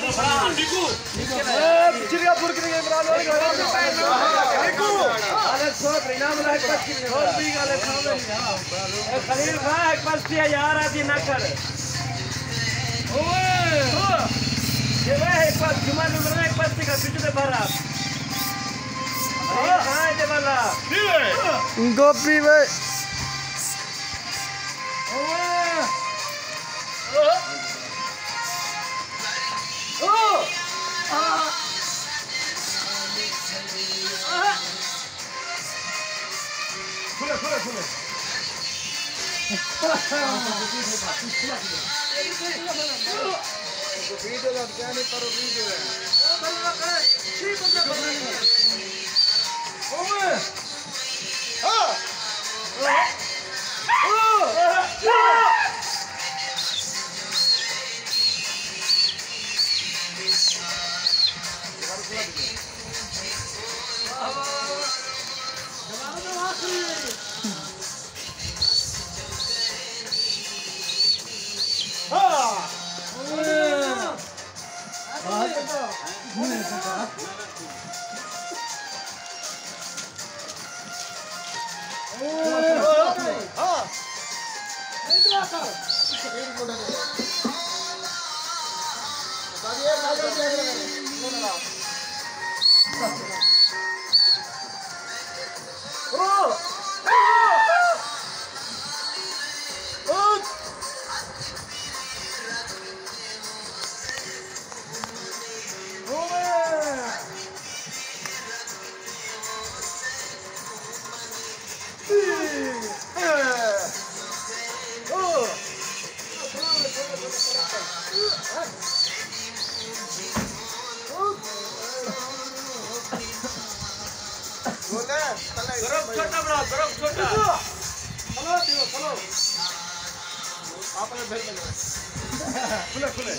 اے، پچھلیا پر کرے عمران والے۔ خلیل خان، ایک پاس کیا یار، آتی نہ کر۔ اوئے۔ یہ وہ ایک پاس، جمعہ نمبر ایک پاس کا، پیچھے سے بھرا۔ خلیل خان دے والا۔ گوپی بھائی۔ اوئے۔ گروپ چھوٹا بنا، گروپ چھوٹا۔ کھلے، کھلے۔